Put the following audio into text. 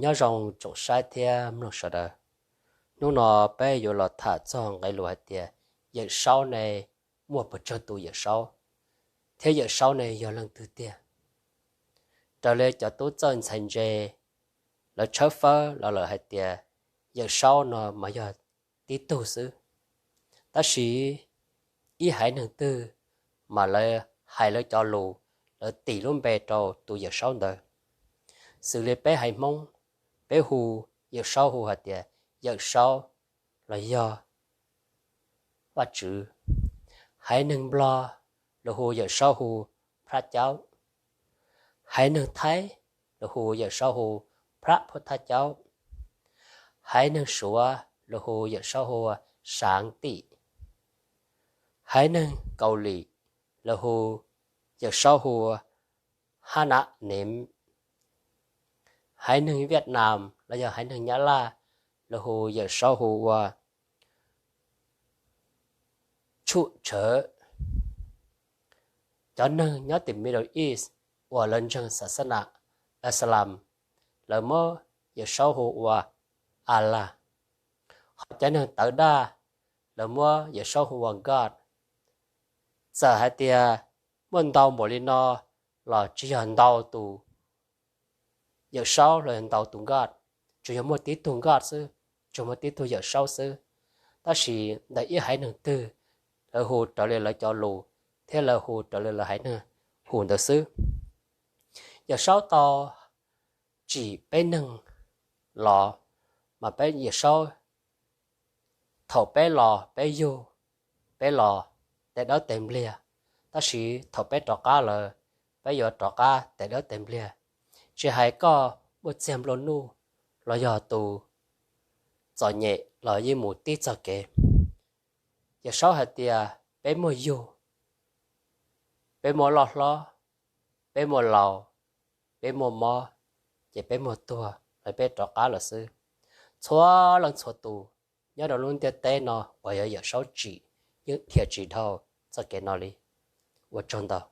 Nyob zoo tsoom saib thiab mloog sawv daws. Hnub no peb yuav los tham txog nqe lus hais tias Yawm Saub ne muaj pes tsawg tus Yawm Saub, thiab Yawm Saub ne yog leej twg tiag. Raws li cov tub txawj ntxhais ntse lawv tshawb fawb los lawm hais tias Yawm Saub no mas yog tib tug xwb. Tab sis ib haiv neeg twg mas lawv hais lawv cov lus, lawv tis lub npe rau tus Yawm Saub ntawd. Xws li peb haiv Hmoob, peb hu Yawm Saub hu hais tias Yawm Saub los yog Vaj Tswv. Haiv neeg Nplog lawv hu Yawm Saub hu Phab Caub. Haiv neeg Thaib lawv hu Yawm Saub hu Phab Phuj Thaj Caub. Haiv neeg Suav lawv hu Yawm Saub hu Saav Tim. Haiv neeg Kaus Lim lawv hu Yawm Saub hu Hab Nam Nev. Haiv neeg Viaj Nam los yog haiv neeg Nyab Laj lawv hu Yawm Saub hu ua Tshuj Tshawv. Cov neeg nyob tim Middle East uas lawv ntseeg xas xas nas Islam, lawv muab Yawm Saub hu ua Allah. Ho cov neeg Tawv Daj lawv muab Yawm Saub hu ua God. Txawm hais tias muaj ntau npaum li no los tsis yog ntau tus Yawm Saub los yog ntau tus God, tsuas yog muaj tib tug God xwb, tsuas muaj tib tug Yawm Saub xwb. Tab sis ntawm ib haiv neeg twg, lawv hu raws li lawv cov lus thiab lawv hu raws li lawv haiv neeg hu ntawd xwb. Yawm Saub tau tsim peb neeg los, mas peb Yawm Saub, thaum peb los peb yug, peb los tes dawb tes npliag, tab sis thaum peb rov qab lawm, peb yuav rov qab tes dawb tes npliag. Tsis hais koj muaj txiag nplua nuj los yog tus txom nyem los yeej mus tib txoj kev. Yawm Saub hais tias peb muaj yug, peb muaj loj hlob, peb muaj laus, peb muaj mob, ces peb muaj tuag los peb rov qab lawm xwb. Txhua leej txhua tus nyob rau lub ntiaj teb no uas yog Yawm Saub tsim yeej dhia tsis dhau txoj kev no li. Ua tsaug ntau.